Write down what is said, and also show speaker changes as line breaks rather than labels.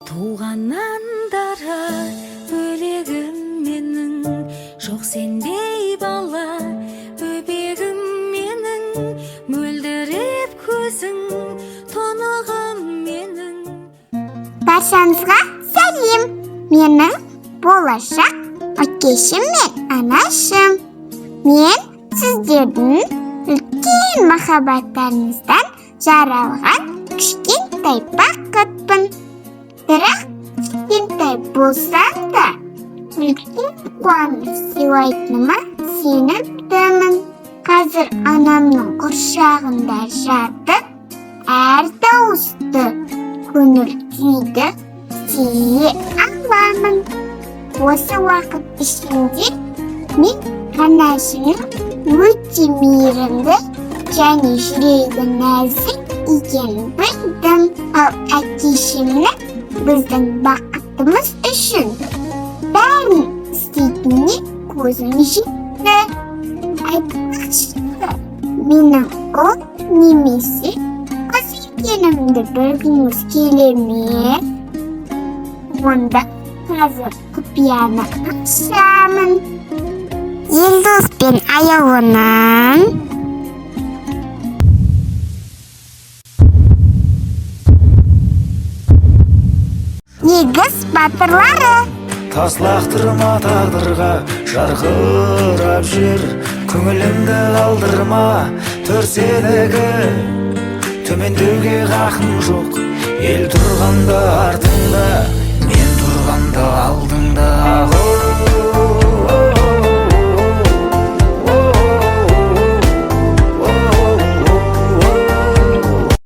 Туғаннан дара бөлегім менің, жоқ сендей бала бөбегім менің, мөлдіреп көзің, тұнығым менің.
Баршаңызға сәлем! Менің болашақ әкешім мен анашым. Мен сіздердің үлкен махаббаттарыңыздан жаралған кішкентай бақытпын. Бірақ кішкентай болсам да, үлкен қуаныш сыйлайтыныма сенімдімін. Қазір анамның құрсағында жатып, әр дауысты, көңіл күйді сезе аламын. Осы уақыт ішінде мен анашымның өте мейірімді және жүрегі нәзік екенін білдім. Ал әкешімнің біздің бақытымыз үшін бәрін істейтініне көзім жетті. Айтпақшы, менің ұл немесе қыз екенімді білгіңіз келе ме? Онда қазір құпияны ашамын. Елдос пен Аяулының егіз батырлары.
Тас лақтырма тағдырға, жарқырап жүр. Көңілімді қалдырма, төр сенікі. Төмендеуге хақым жоқ, ел тұрғанда артыңда, мен тұрғанда алдыңда. Ақ